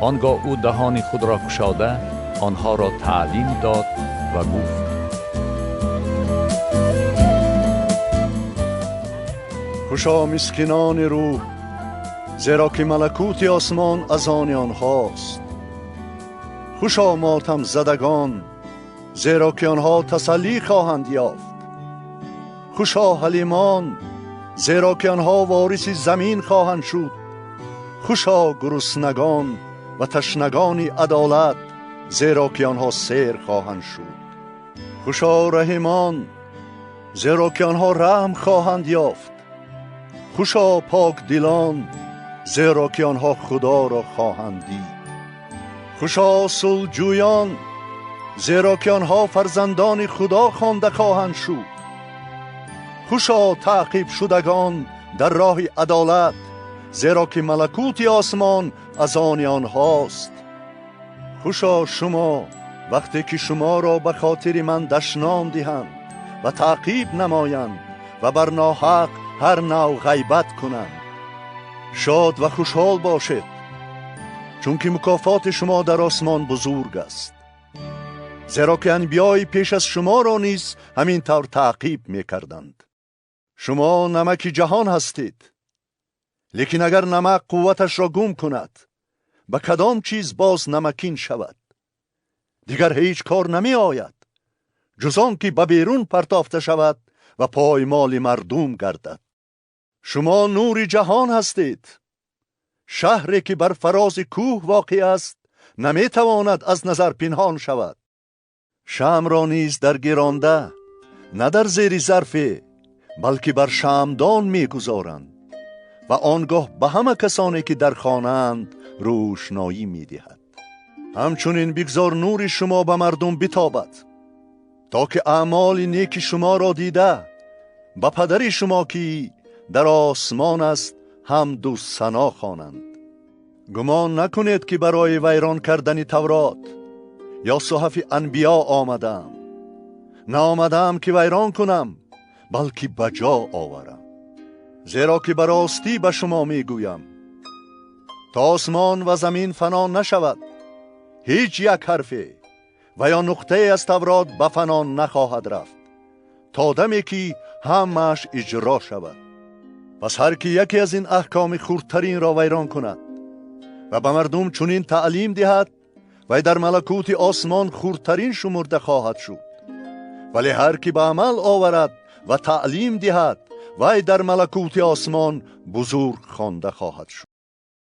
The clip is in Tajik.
Он гоҳ ӯ даҳони худро кушода онҳоро таълим дод ва гуфт: Хушо мискинони рӯҳ, зеро ки малакути осмон аз они онҳост. Хушо мотамзадагон, зеро ки онҳо тасаллӣ хоҳанд ёфт. Хушо ҳалимон, зеро ки онҳо вориси замин хоҳанд шуд. Хушо гуруснагон ва ташнагони адолат, зеро ки онҳо сер хоҳанд шуд. Хушо раҳимон, зеро ки онҳо раҳм хоҳанд ёфт. Хушо покдилон, зеро ки онҳо Худоро хоҳанд дид. Хушо сулҳҷӯён, зеро ки онҳо фарзандони Худо хонда хоҳанд шуд. Хушо таъқиб шудагон дар роҳи адолат, зеро ки малакути осмон аз они онҳост. Хушо шумо вақте ки шуморо ба хотири ман дашном диҳанд ва таъқиб намоянд ва бар ноҳақ ҳар нав ғайбат кунанд. Шод ва хушҳол бошед, чунки мукофоти шумо дар осмон бузург аст, зеро ки анбиёи пеш аз шуморо низ ҳамин тавр таъқиб мекарданд. Шумо намаки ҷаҳон ҳастед, лекин агар намак қувваташро гум кунад, ба кадом чиз боз намакин шавад? Дигар ҳеҷ кор намеояд, ҷуз он ки ба берун партофта шавад ва поймоли мардум гардад. Шумо нури ҷаҳон ҳастед. Шаҳре ки бар фарози кӯҳ воқеъ аст, наметавонад аз назар пинҳон шавад. Шамъро низ дар гиронда, на дар зери зарфе, балки бар шамъдон мегузоранд ва он гоҳ ба ҳама касоне ки дар хонаанд рӯшноӣ медиҳад. Ҳамчунин бигзор нури шумо ба мардум битобад, то ки аъмоли неки шуморо дида ба падари шумо ки дар осмон аст ҳамду сано хонанд. Гумон накунед ки барои вайрон кардани Таврот ё суҳафи анбиё омадаам. Наомадаам ки вайрон кунам, балки ба ҷо оварам. Зеро ки ба ростӣ ба шумо мегӯям, то осмон ва замин фано нашавад, ҳеҷ як ҳарфе ва ё нуқтае аз Таврот ба фано нахоҳад рафт, то даме ки ҳамааш иҷро шавад. Пас ҳар ки яке аз ин аҳкоми хурдтаринро вайрон кунад ва ба мардум чунин таълим диҳад, вай дар малакути осмон хурдтарин шумурда хоҳад шуд. Вале ҳар ки ба амал оварад ва таълим диҳад, вай дар малакути осмон бузург хонда хоҳад шуд.